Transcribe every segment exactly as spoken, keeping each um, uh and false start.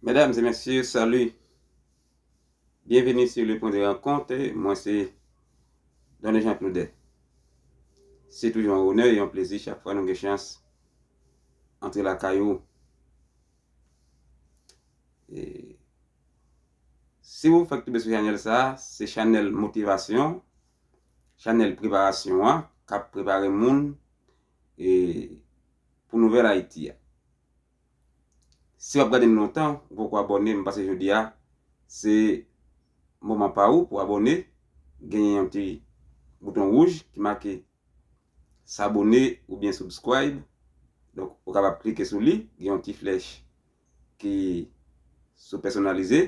Medam e mesye, sali. Byenveni sou Le Pwen de Rankont. Mwen se Don Jean Claude. Se toujou yon onè e yon plezi chak fwa nou gen chans antre lakay ou. E si w fèk tonbe sou chanèl sa, se chanèl motivasyon, chanèl preparasyon an, k ap prepare moun e pou nouvèl Ayiti a. Si w ap gade m lontan, ou poko abòne, m panse jodi a se moman pa ou pou abòne. Genyen yon ti bouton wouj ki make s'abonner oubyen subscribe. Donk, ou kapab klike sou li, gen yon ti flèch ki sou pèsonalize.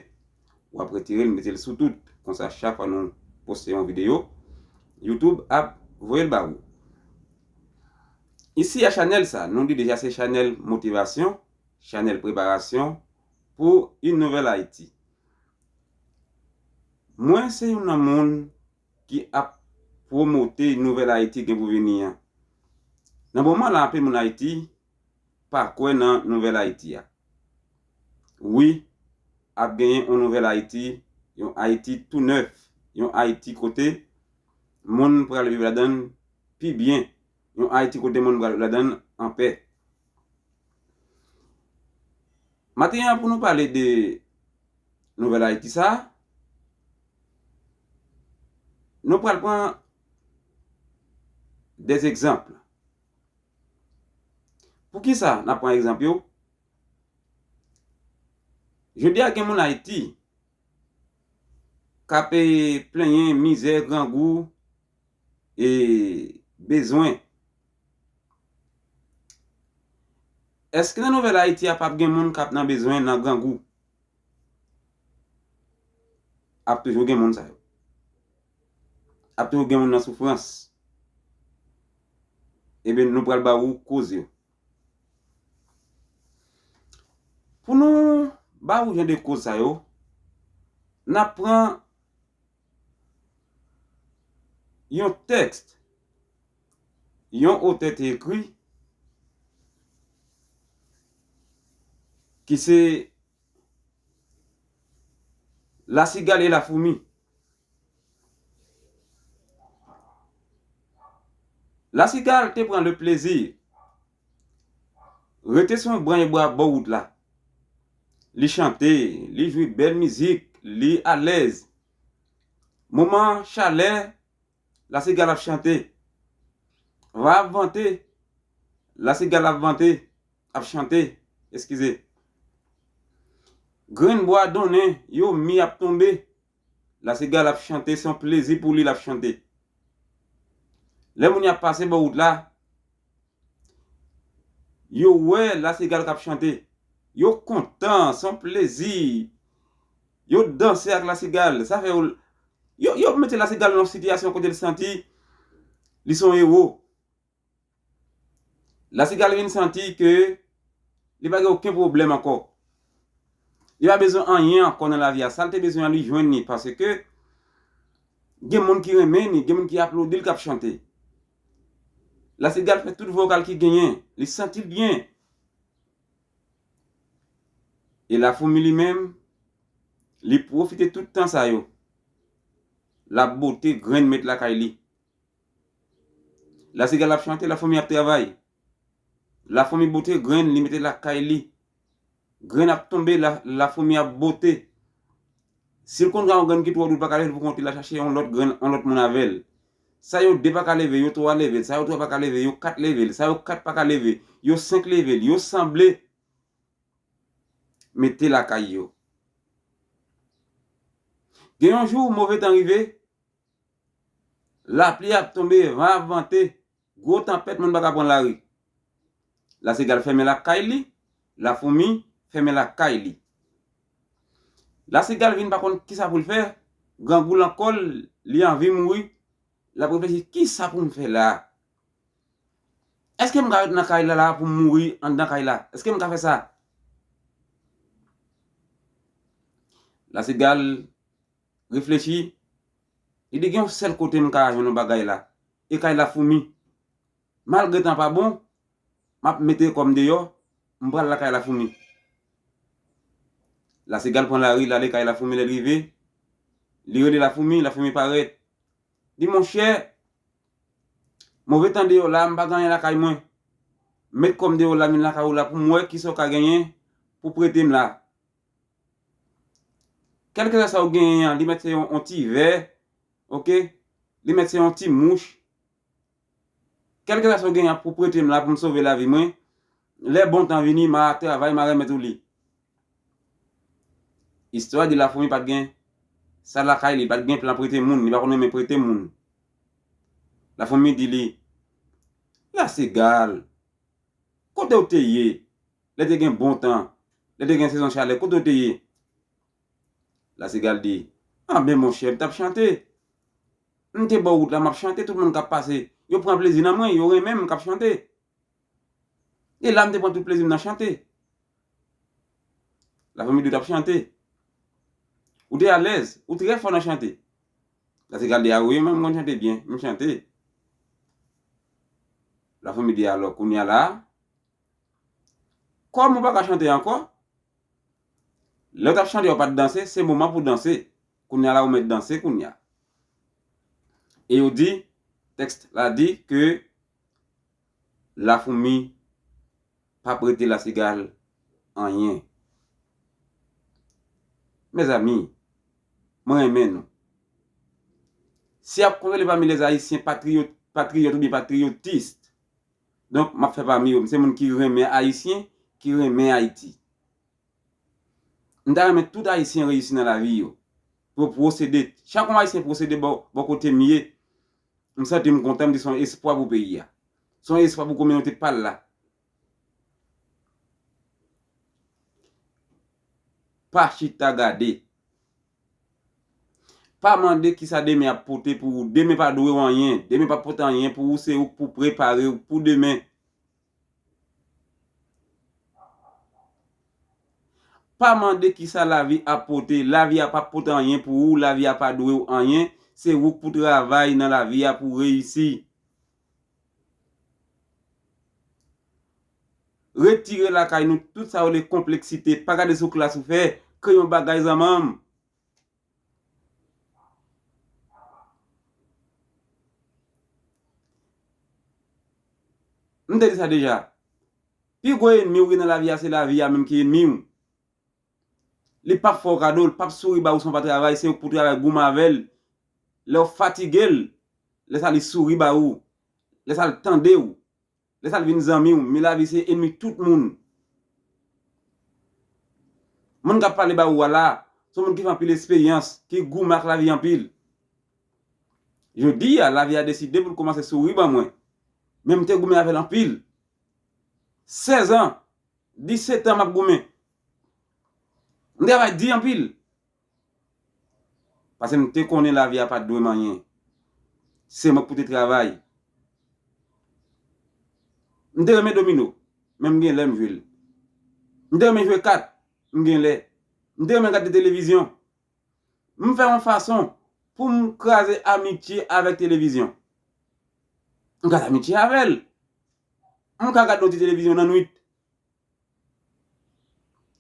W ap retire l, mete l sou tout. Konsa, chak fwa nou poste yon videyo, YouTube ap voye l ba ou. Isi a chanèl sa, nou di deja se chanèl motivasyon, chanèl preparasyon pou yon nouvèl Ayiti. Mwen se youn nan moun ki ap pwomote nouvèl Ayiti gen pou vini an. Nan moman la, anpil moun Ayiti pa kwè nan nouvèl Ayiti a. Wi, ap genyen yon nouvèl Ayiti, yon Ayiti tou nèf, yon Ayiti kote moun pral viv ladan l pi byen, yon Ayiti kote moun pral viv ladan l anpè. Maten an, pou nou pale de nouvèl Ayiti sa, nou pral pran de egzanp. Poukisa n ap pran egzanp yo? Jodi a, gen moun Ayiti k ap plenyen mizè, grangou e bezwen. Èske nan nouvèl Ayiti a p ap gen moun k ap nan bezwen, nan grangou? Ap toujou gen moun sa yo. Ap toujou gen moun nan soufrans. Ebyen, nou pral ba ou koz yo. Pou nou ba ou jan de koz sa yo, n ap pran yon tèks yon otè te ekri ki se La cigale et la fourmi. Lasigal te pran le plezi rete sou yon branch bwa bò wout la. Li chante, li jwi bèl mizik, li alèz. Moman chalè, lasigal ap chante. Van ap vante, lasigal ap vante, ap chante, eskize. Grenn bwa donnen, yo mi ap tonbe, lasigal ap chante, se yon plezi pou li l ap chante. Lè moun y ap pase bò wout la, yo wè lasigal k ap chante. Yo kontan, se yon plezi. Yo danse ak lasigal. Sa fè yo, yo, yo mete lasigal nan yon sitiyasyon kote l santi li se yon ewo. Lasigal vin santi ke li pa gen okenn pwoblèm ankò. Li pa bezwen anyen ankò nan lavi a. Sa l te bezwen an, li jwenn li, paske gen moun ki renmen li, gen moun ki aplodi l k ap chante. Lasigal fè tout vokal ki genyen, li santi l byen. E lafoumi li menm, li pwofite tout tan sa yo. L ap bote grenn met lakay li. Lasigal ap chante, lafoumi ap travay. Lafoumi bote grenn, li mete lakay li. Grenn ap tonbe, la, lafoumi ap bote. Si l konn gen yon grenn ki twò dou, l pa ka leve l pou kont li, l al chache yon lòt grenn, yon lòt moun avè l. Sa yo de pa ka leve, yo twa leve l. Sa yo twa pa ka leve, yo kat leve l. Sa yo kat pa ka leve, yo senk leve l. Yo sanble mete lakay yo. Gen yon jou, move tan rive, lapli ap tonbe, van ap vante, gwo tanpèt, moun pa ka pran lari. Lasigal fèmen lakay li, lafoumi fèmen lakay li. Lasigal vin pa konn kisa pou l fè, grangou lan kò l, li anvi mouri, l ap reflechi, "Kisa pou m fè la a? Èske m ka ret nan kay la la pou m mouri anndan kay la? Èske m ka fè sa?" Lasigal reflechi, li di, "Gen yon sèl kote m ka jwenn yon bagay la, e kay lafoumi. Malgre tan pa bon, m ap mete kò m deyò, m pral lakay lafoumi." Lasigal pran lari, l ale kay Lafoumi. Lè l rive, li rele Lafoumi, Lafoumi parèt. Di, monchè, move tan deyò la, m pa gen anyen lakay mwen. Met kò m deyò la, vin lakay ou la pou m wè kisa w ka genyen pou prete m la. Kèlkeswa sa w genyen an, li mèt se yon, yon ti vè, oke? Li mèt se yon ti mouch. Kèlkeswa sa w genyen an pou prete m la pou m sove lavi mwen, lè bon tan vini, m a travay, m a remèt ou li. Istwa di Lafoumi pa t gen sa lakay li, li pa t gen plan prete moun, li pa konn renmen prete moun. Lafoumi di li, Lasigal, kote w te ye? Lè te gen bon tan, lè te gen sezon chalè, kote w te ye? Lasigal di, anben monchè, m t ap chante. M te bò wout la, m ap chante, tout moun k ap pase, yo pran plezi nan mwen, yo renmen m k ap chante. E la, m te pran tout plezi m nan chante. Lafoumi di w t ap chante. Ou te alèz, ou trè fò nan chante. Lasigal di, a wi, mwen, m konn chante byen, m chante. Lafoumi di, alò, kounye a la, kòm ou pa ka chante ankò, lè w t ap chante, w pa t danse, se moman pou danse. Kounye a la, ou mèt danse kounye a. E yo di, tèks la di ke Lafoumi pa prete Lasigal anyen. Mezanmi, mwen renmen nou. Si ap konvele pami lèzayisyen patriyot, patriyot oubyen patriyotis, donk, m ap fè pami yo. M se moun ki renmen Ayisyen, ki renmen Ayiti. M ta renmen tout Ayisyen reyisi nan lavi yo. Pou yo pwosede. Chak yon Ayisyen pwosede bò, bò kote m ye, m santi m kontan, m di se yon espwa pou peyi a. Se yon espwa pou kominote pa l la. Pa chita gade. Pa mande kisa demen ap pote pou ou. Demen pa dwe w anyen. Demen pa pote anyen pou ou. Se ou k pou prepare w pou demen. Pa mande kisa lavi ap pote. Lavi a p ap pote anyen pou ou. Lavi a pa dwe w anyen. Se ou k pou travay nan lavi a pou reyisi. Retire lakay nou tout sa yo rele konpleksite. Pa gade sou klas ou fè. Kreye yon bagay, zanmanm. M te di sa deja. Pi gwo enmi w gen nan lavi a, se lavi a menm ki enmi w. Li p ap fè w kado, li p ap souri ba ou san w pa travay, se ou k pou travay, goumen avè l. Lè w fatige l, lè sa li souri ba ou, lè sa l tande w, lè sa l vin zanmi w, men lavi se enmi tout moun. Moun k ap pale ba ou a la, se yon moun ki fè anpil esperyans, ki goumen ak lavi anpil. Jodi a, lavi a deside pou l kòmanse souri ban mwen. Men m te goumen avè l anpil. Sèz an, disèt an m ap goumen. M travay di anpil. Paske m te konnen lavi a pa t dwe m anyen. Se mwen k pou te travay. M te renmen domino, men m gen lè m jwe l. M te renmen jwe kat, m gen lè. M te renmen gade televizyon. M fè yon fason pou m kraze amitye avèk televizyon. M kraze amitye avè l. M ka gade yon ti televizyon nan nwit.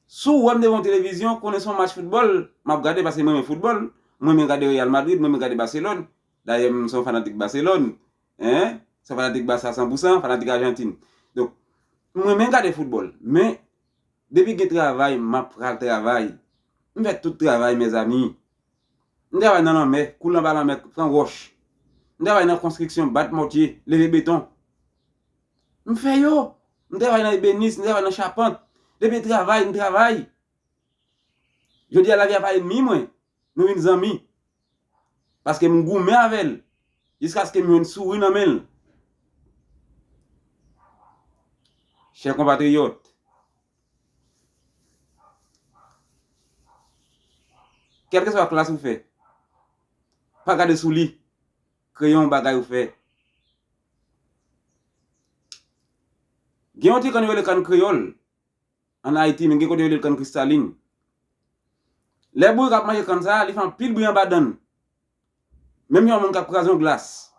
Si w wè m devan yon televizyon, konnen se yon match foutbòl m ap gade, paske mwen renmen foutbòl. Mwen renmen gade Real Madrid, mwen renmen gade Barcelone. Dayè, m se yon fanatik Barcelone. Hein? Se yon fanatik Barça san pou san, fanatik Ajantin. Donk, mwen renmen gade foutbòl. Men, depi gen travay, m ap pral travay. M fè tout travay, mezanmi. M travay nan lanmè, koule anba lanmè, pran wòch. M travay nan konstriksyon, bat mòtye, leve beton. M fè yo. M travay nan ebenis, m travay nan chapant. Depi travay, m travay. Jodi a, lavi a pa enmi mwen. Nou vin zanmi. Paske m goumen avè l. Jiskaske m jwenn souri nan men l. Chè konpatriyòt, kèlkeswa klas ou fè, pa gade sou li. Kreye yon bagay ou fè. Gen yon ti kann yo rele kann kreyòl ann Ayiti, men gen kote yo rele l kann kristalin. Lè bourik ap manje kann sa a, li fè anpil bri anba dann. Menm jan yon moun k ap kraze yon glas.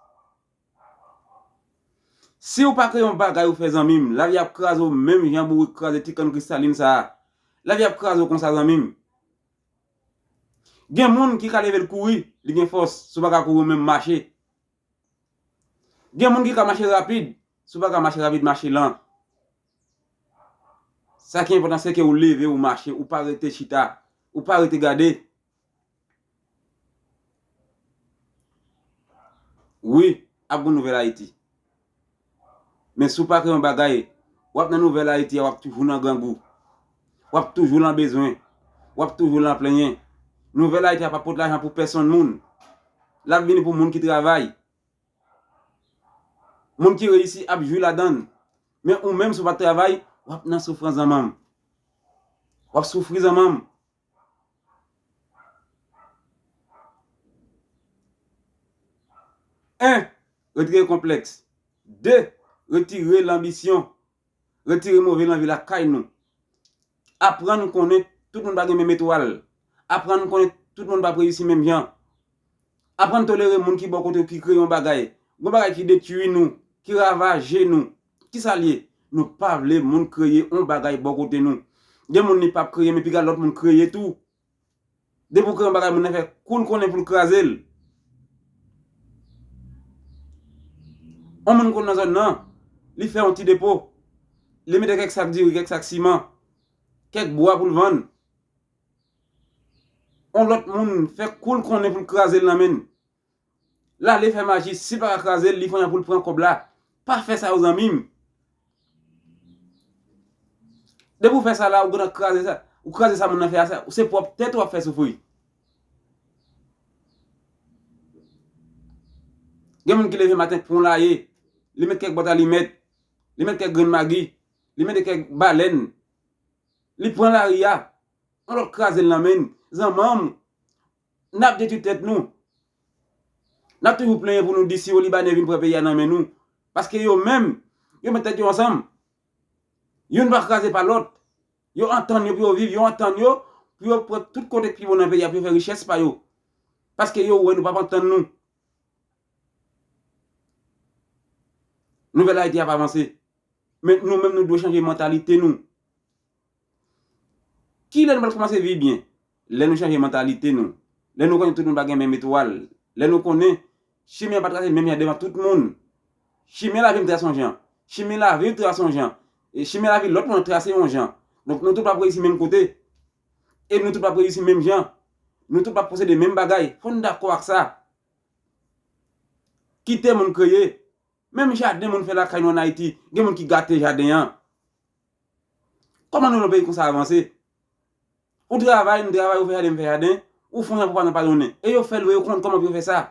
Si w pa kreye yon bagay ou fè, zanmi m, lavi ap kraze w menm jan bourik kraze ti kann kristalin sa a. Lavi ap kraze w konsa, zanmi m. Gen moun ki ka leve l kouri, li gen fòs, si w pa ka kouri w menm mache. Gen moun ki ka mache rapid, si w pa ka mache rapid, mache lan. Sa ki enpòtan, se ke ou leve, ou mache, ou pa rete chita, ou pa rete gade. Wi, ap gen nouvèl Ayiti. Men si w pa kreye yon bagay, w ap nan nouvèl Ayiti a, w ap toujou nan grangou. W ap toujou nan bezwen. W ap toujou nan plenyen. Nouvèl Ayiti a pa pot lajan pou pèsonn moun. L ap vini pou moun ki travay. Moun ki reyisi ap jwi ladan l. Men ou menm, si w pa t travay, w ap nan soufrans, zanmanm. W ap soufri, zanmanm. En, retire konplèks. De, retire lanbisyon. Retire move lanvi lakay nou. Aprann konnen tout moun pa gen menm etwal. Aprann konnen tout moun pa reyisi menm jan. Aprann tolere moun ki bò kote w ki kreye yon bagay. Yon bagay ki detwi nou, ki ravaje nou. Kisa l ye? Nou pa vle moun kreye yon bagay bò kote nou. Gen moun li p ap kreye, men piga lòt moun kreye tou. Depi w kreye yon bagay, moun nan fè kou l konnen pou l kraze l. Yon moun konn nan zòn nan, li fè yon ti depo. Li mete kèk sak diri, kèk sak siman, kèk bwa pou l vann. Yon lòt moun fè kou l konnen pou l kraze l nan men l. L ale fè maji, si l pa ka kraze l, li pran pou l pran kòb la. Pa fè sa yo, zanmi m. Depi w fè sa la, ou gentan kraze sa. Ou kraze sa moun nan fè a, sa, se pwòp tèt ou ap fè soufri. Gen moun ki leve maten pon laye, li met kèk bòt alimèt, li met kèk grenn magi, li mete kèk balèn, li pran lari a, yon lòt kraze l nan men l. Zanmanm, n ap detwi tèt nou. N ap toujou plenyen pou nou di si yo Libanè vin pran peyi a nan men nou. Paske yo menm, yo met tèt yo ansanm. Youn pa kraze pa lòt. Yo antann yo pou yo viv, yo antann yo pou yo pran tout kote ki bon nan peyi a pou yo fè richès pa yo. Paske yo wè nou p ap antann nou. Nouvèl Ayiti ap avanse. Men nou menm nou dwe chanje mantalite nou. Kilè nou pral kòmanse viv byen? Lè nou chanje mantalite nou. Lè nou konnen tout moun pa gen menm etwal. Lè nou konnen chimen an pa trase menm jan devan tout moun. Chimen lavi m trase yon jan. Chimen lavi w trase yon jan. E chimen lavi lòt moun trase yon jan. Donk nou tout p ap reyisi menm kote. E nou tout p ap reyisi menm jan. Nou tout p ap posede menm bagay. Fò n dakò ak sa. Kite moun kreye. Menm jaden moun fè lakay nou ann Ayiti, gen moun ki gate jaden an. Kòman nou nan peyi konsa avanse? Ou travay, m travay, ou fè jaden, m fè jaden, ou fè yon jan pou pa nan pa donnen. E yo fè l vre, yo konn kòman pou yo fè sa.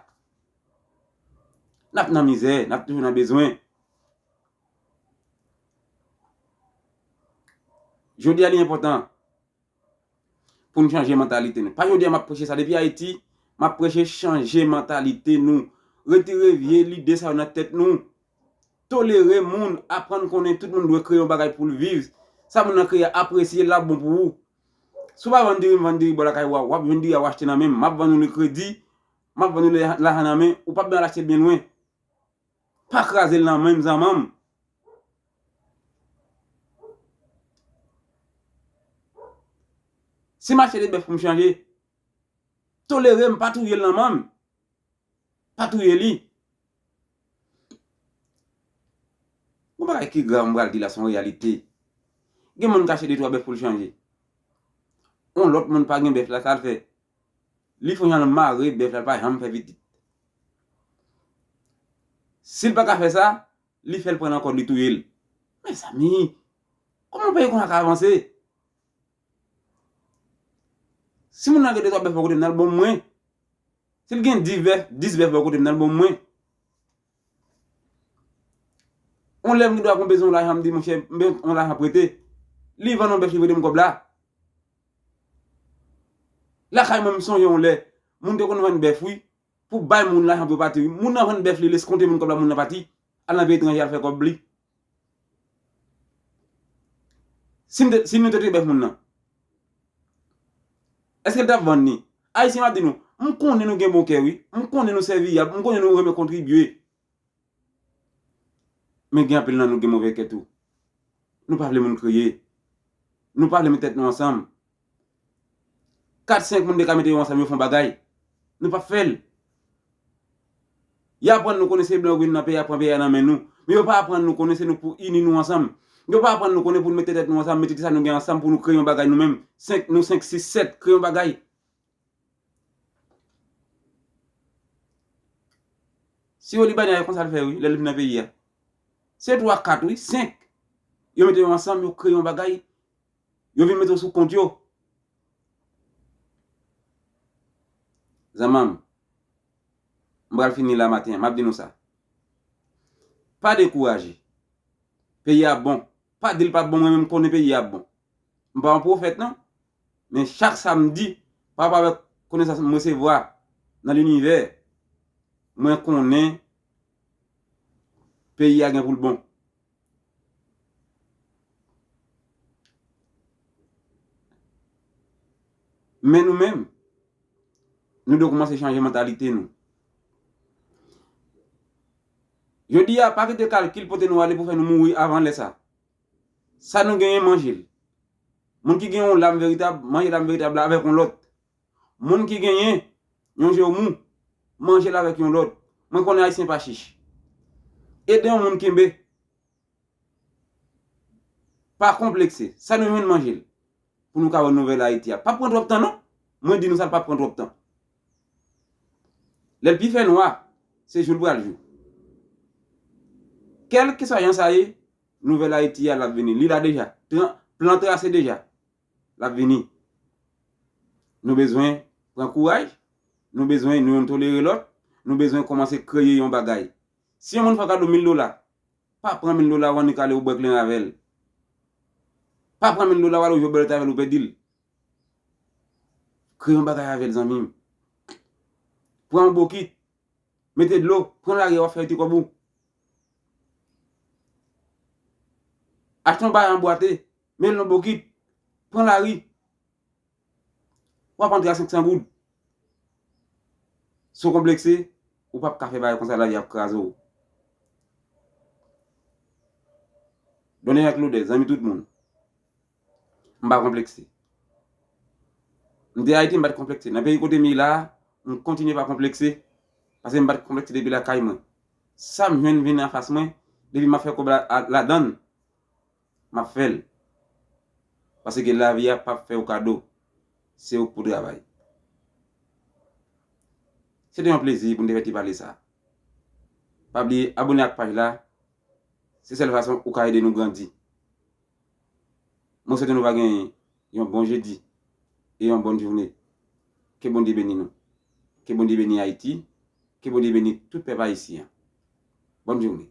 N ap nan mizè, n ap toujou nan bezwen. Jodi a li enpòtan pou n chanje mantalite nou. Pa jodi a m ap preche sa, depi Ayiti, m ap preche chanje mantalite nou. Retire vye lide sa yo nan tèt nou. Tolere moun, aprann konnen tout moun dwe kreye yon bagay pou l viv. Sa moun nan kreye a, apresye l, l ap bon pou ou. Si w pa vann diri, m vann diri bò lakay ou a, w ap jwenn diri a w achte nan men m, m ap vann ou li kredi, m ap vann ou li lajan nan men, ou p ap bezwen al achte l byen lwen. Pa kraze l nan men m, zanmanm. Si m achte de bèf pou m chanje, tolere m, pa touye l nan men m. Pa touye li. Yon bagay ki grav m pral di la, se yon reyalite. Gen moun k achte de twa bèf pou l chanje. Yon lòt moun pa gen bèf la, sa l fè? Li fè yon jan l mare bèf la, l pa janm fè pitit. Si l pa ka fè sa, li fè l pran nan kò l, li touye l. Mezanmi, kòman peyi konsa ka avanse? Si moun nan gen de twa bèf bò kote m, nan l ban m mwen. Si l gen dis bèf, dis bèf bò kote m, nan l ban m mwen. Yon lè m gen dwa kon bezwen yon lajan, m di, monchè, m bezwen yon lajan prete. Li vann yon bèf, li prete m kòb la. Lakay mwen, m sonje yon lè, moun te konn vann bèf, wi, pou bay moun lajan pou yo pati, wi. Moun nan vann bèf li, l eskonte moun kòb la, moun nan pati, al nan peyi etranje, al fè kòb li. Si m te, si nou te touye bèf moun nan, èske l t ap vann li? Ayisyen, m ap di nou, m konnen nou gen bon kè, wi. M konnen nou sèviyab, m konnen nou renmen kontribye. Men gen anpil nan nou gen move kè tou. Nou pa vle moun kreye. Nou pa vle met tèt nou ansanm. Kat, senk moun te ka mete yo ansanm, yo fè yon bagay. Nou p ap fè l. Y aprann nou konnen se blan yo vin nan peyi a, pran peyi a nan men nou. Men yo pa aprann nou konnen se nou pou ini nou ansanm. Yo pa aprann nou konnen pou nou mete tèt nou ansanm, mete sa nou gen ansanm pou nou kreye yon bagay nou menm. Senk, nou senk, sis, sèt, kreye yon bagay. Si yo Libanè a, e konsa l fè wi, lè l vin nan peyi a. Se twa, kat wi, senk. Yo mete yo ansanm, yo kreye yon bagay. Yo vin mete yo sou kont yo. Zanmanm, m pral fini la maten an, m ap di nou sa. Pa dekouraje. Peyi a bon. Pa di l p ap bon, mwen menm m konnen peyi a ap bon. M pa yon pwofèt non. Men chak sa m di, pa rapò avèk konesans m resevwa nan linivè, mwen konnen peyi a gen pou l bon. Men nou menm, nou dwe kòmanse chanje mantalite nou. Jodi a, pa kite kalkil pote nou ale pou fè nou mouri avan lè sa. Sa nou genyen, manje l. Moun ki gen yon lam veritab, manje lam veritab la avèk yon lòt. Moun ki genyen yon je w mou, manje l avèk yon lòt. Mwen konnen Ayisyen pa chich. Ede yon moun kenbe. Pa konplekse. Sa nou jwenn, manje l. Pou nou ka wè nouvèl Ayiti a. P ap pran twòp tan non. Mwen di nou sa, l p ap pran twòp tan. Lè l pi fè nwa, se jou l pral jou. Kèlkeswa jan sa ye, nouvèl Ayiti a, l ap vini. Li la deja. Tran-, plan trase deja. L ap vini. Nou bezwen pran kouraj. Nou bezwen nou youn tolere lòt. Nou bezwen kòmanse kreye yon bagay. Si yon moun fè w kado mil dola, pa pran mil dola w annik ale w bwè klen avè l. Pa pran mil dola w ale w jwe bèlòt avè l, ou pèdi l. Kreye yon bagay avè l, zanmi m. Pran yon bokit, mete dlo, pran lari a, w ap fè ti kòb ou. Achte yon bagay anbwate, met l nan bokit, pran lari. W ap antre a senk san goud. Si w konplekse, ou p ap ka fè bagay konsa, lavi ap kraze w. Donne ak lodè, zanmi tout moun. M pa konplekse. M te Ayiti, m pa t konplekse. Nan peyi kote m ye la a, m kontinye pa konplekse. Paske m pa t konplekse depi lakay mwen. Sa m jwenn vin anfas mwen, depi m ap fè kòb la, a, ladan l, m ap fè l. Paske lavi a p ap fè w kado. Se ou k pou travay. Se te yon plezi pou n te fè ti pale sa. Pa bliye abòne ak paj la. Se sèl fason ou ka ede nou grandi. Mwen swete nou va gen yon bon jedi e yon bòn jounen. Ke Bondye beni nou. Ke Bondye beni Ayiti. Ke Bondye beni tout pèp ayisyen an. Bòn jounen.